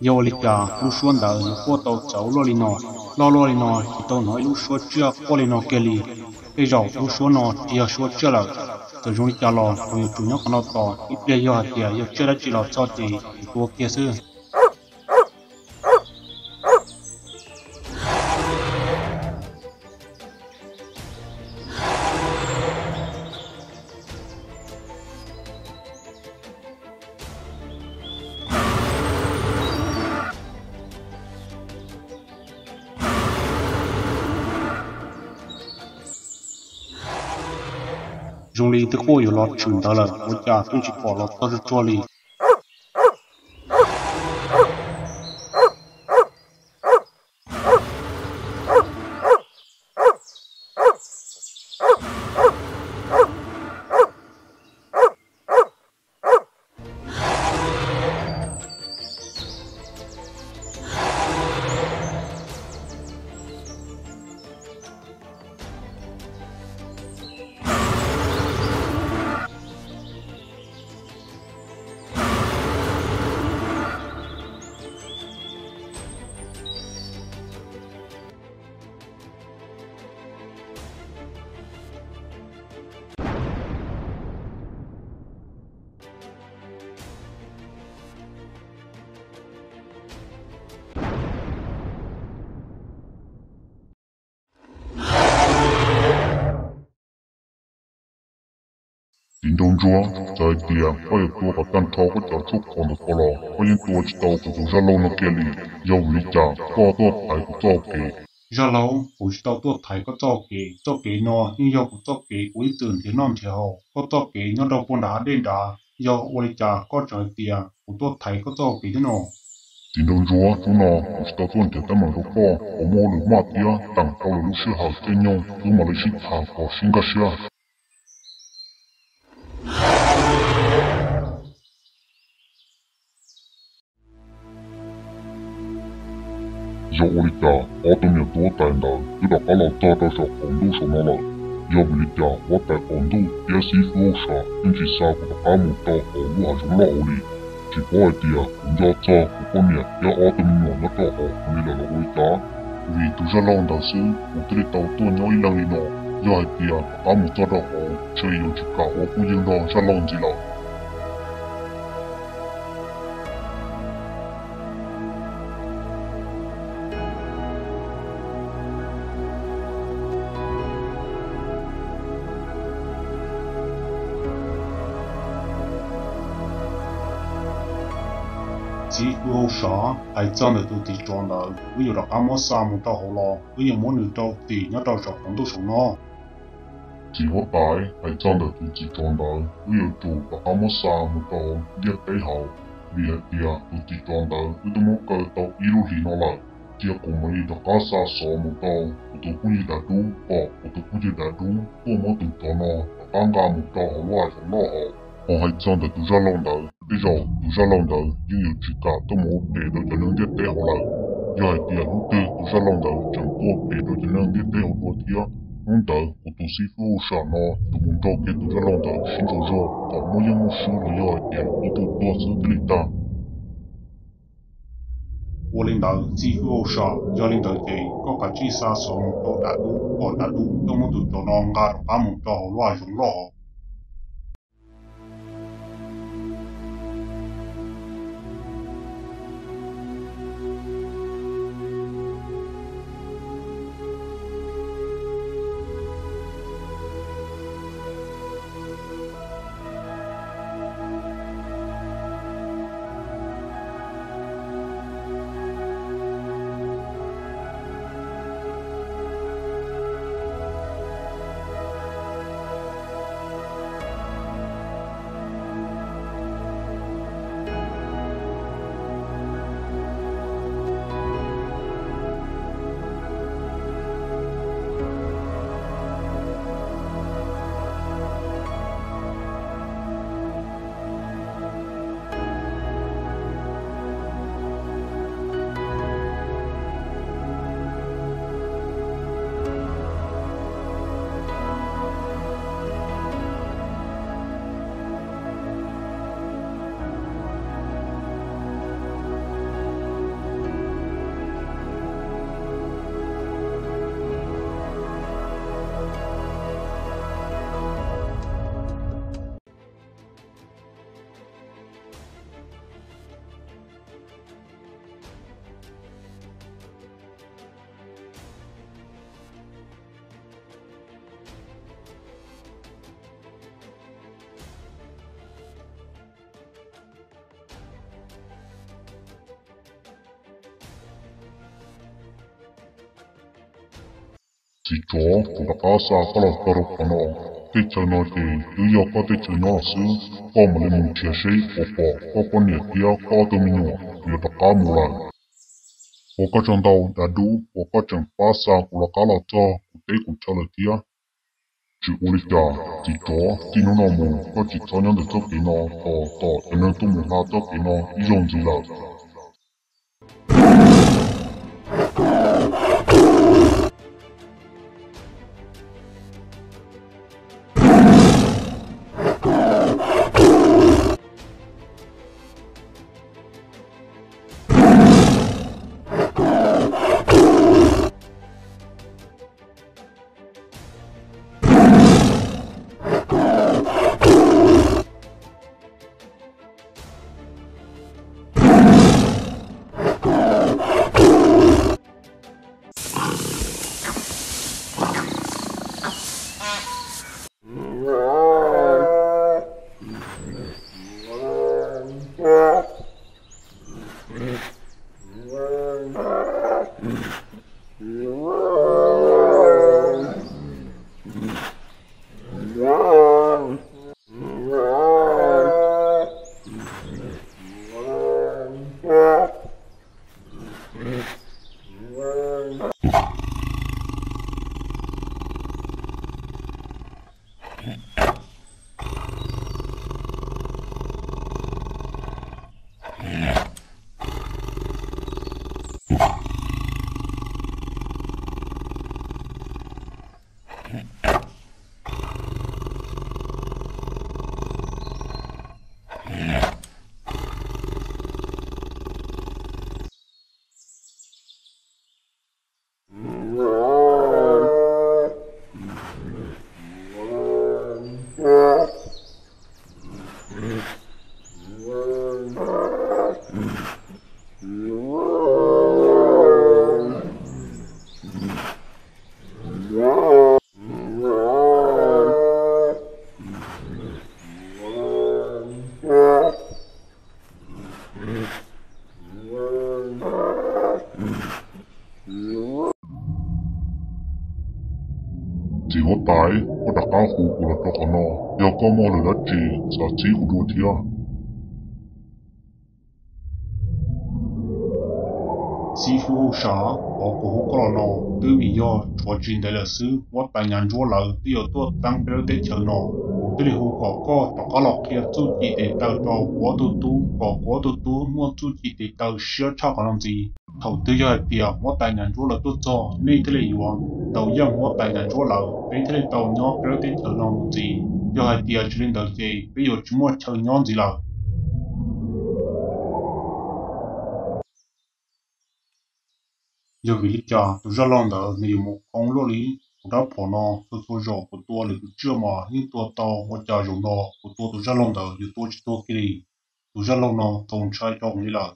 Yog ua li cas lub suab ntawd yuav quaj tau txawv luaj li no? Loj luaj li no tsis tau hnov ib lub suab tsiaj quaj li no kiag li. Tej zaum lub suab no tsis yog suab tsiaj lawm. Txawm zoo li cas los kuv yuav tsum nyob qhov no tos ib pliag, yog hais tias yog tsiaj dab tsi los txog ces kuv tua kiag xwb. Zoo li twb quaj yuav los tshwm ntawd lawm, ua cas twb tsis pom los txog tsuag tsuag li. Txiv nraug ntsuab, txawm hais tias koj yuav tua kom tag nrho koj cov tshuaj kho ntawm ko los koj yeej tua tsis tau kuv tus zaj laug no kiag li. Yog vim li cas koj tuaj thaiv kuv txoj kev? Zaj laug, kuv tsis tau tuaj thaiv koj txoj kev. Txoj kev no yeej yog kuv txoj kev kuv ib txwm nrhiav noj nrhiav haus. Koj txoj kev nyob rau puag nram dej nrad, yog ua li cas koj tseem hais tias kuv tuaj thaiv koj txoj kev thiab no? Txiv nraug ntsuab, hnub no kuv tsis tau tuaj nrhiav teeb meem rau koj, kuv muaj hauj lwm maj thiab teem tau lwm lub sij hawm caij nyoog wb mam li sib tham kom sib nkag siab. Yog ua li cas ob tug me nyuam tub tais ntawd twb rov qab los txog rau saum qaum ntuj saum no lawm? Yog vim li cas huab tais qaum ntuj thiab xib fwb hauj sam twb tsis xa kuv rov qab mus rau hauv lub hav zoov loj hauv li? Tsis paub hais tias kuv nco txog kuv poj niam thiab ob tug me nyuam nyob rau hauv no li lawm los ua li cas? Vim tus zaj laug ntawd xwb kuv thiaj li tau tuaj nyob ib leeg li no. Yog hais tias rov qab mus txog rau hauv ntshe yuav tsis kam ua phooj ywg nrog zaj laug ntxiv lawm. Xib fwb hauj sam, hais txog ntawm tus txiv tsov ntawd, wb yuav rov qab muab xa mus rau hauv los wb yuav muab nws rau txim nyob rau saum qaum ntuj saum no? Txiv huab tais, hais txog ntawm tus txiv tsov ntawd, wb yuav tsum rov qab muab xa mus rau hauv ntiaj teb hauv, vim hais tias tus txiv tsov ntawd wb twb muab kaw tau ib lub hlis no lawm. Cia kuv mam li rov qab xa xov mus rau kuv tus phooj ywg dav dub kom kuv tus phooj ywg dav dub tuaj muab tus tsov no rov qab nqa mus rau hauv lub hav zoov loj hauv. Ho hais txog ntawm tus zaj laug ntawd, tej zaum tus zaj laug ntawd yeej yuav tsis kam tuaj mus ua phem rau cov neeg ntiaj teb hauv lawm. Yog hais tias hnub twg tus zaj laug ntawd tseem tuaj ua phem rau cov neeg ntiaj teb hauv dua thiab, hnub ntawd kuv tus xib fwb hauj sam no yuav mus nrog kiag tus zaj laug ntawd sib ntsuas zog kom muaj yeej muaj swb los yog hais tias ib tug tuag xwb thiaj li tag. Ua li ntawd xib fwb hauj sam, yog li ntawd ces koj kav tsij xa xov mus rau dav dub kom dav dub tuaj muab tus tsov no nqa rov qab mus rau hauv lub hav zoov loj hauv. Txiv tsov, kuv rov qab xa koj los txog rau qhov no. Teb chaws no ces twb yog koj teb chaws nyob lawm xwb, koj mam li mus nrhiav seb puas pom koj poj niam thiab koj ob tug me nyuam yuav rov qab mus lawm. Ua koj tsaug ntau dav dub uas koj tseem pab xa kuv rov qab los txog kuv teb kuv chaw lawm thiab. Tsis ua li cas txiv tsov, txij hnub no mus koj tsis txhob nyob ntawm txoj kev no, tos tom cov neeg tuaj mus hla txoj kev no ib zaug ntxiv lawm. Txiv huab tais, koj rov qab hu kuv los rau qhov no, yog koj muaj hauj lwm dab tsi xav txib kuv dua thiab? Xib fwb Hauj Sam, qhov kuv hu koj los no twb vim yog tshuav tsis ntev lawm xwb huab tais Nyav Ntsuab lawv twb yuav tuaj txeeb peb lub teb chaws no. Kuv thiaj li hu kom koj rov qab los qhia txuj ci tes taw rau kuv ob tug tub kom kuv ob tug tub muaj txuj ci tes taw siab tshaj qhov no ntxiv. Thaum twg yog hais tias huab tais Nyav Ntsuab lawv tuaj txog nej thiaj li yuav ntaus yeej huab tais Nyav Ntsuab lawv, peb thiaj li tau nyob peb lub teb chaws no mus ntxiv. Yog hais tias tsis li ntawd ces peb yuav tsis muaj chaw nyob ntxiv lawm. Yog vim li cas tus zaj laug ntawd nws yuav mus qoob luaj li? Kuv rab phom no txhua txhua zaus kuv tua lwm tus tsiaj mas yeej tua tau, ua cas zaum no kuv tua tus zaj laug ntawd yuav tua tsis tuag kiag li? Tus zaj laug no txaus ntshai rau kuv li lawm.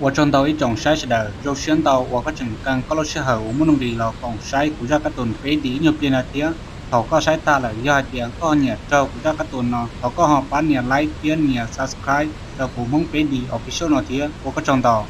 Ua tsaug ntau ib tsoom saib sawv daws, zoo siab ntau uas koj tseem kee koj lub sij hawm uas muaj nuj nqis los koom saib kuv zaj kab tus peb D ib nyuag pliag no thiab. Thaum koj saib tag lawm, yog hais tias koj ho nyiam raug kuv zaj kab tus no, thov koj ho pab nias like thiab nias subscribe rau kuv Hmoob peb D Official no thiab. Ua koj tsaug ntau.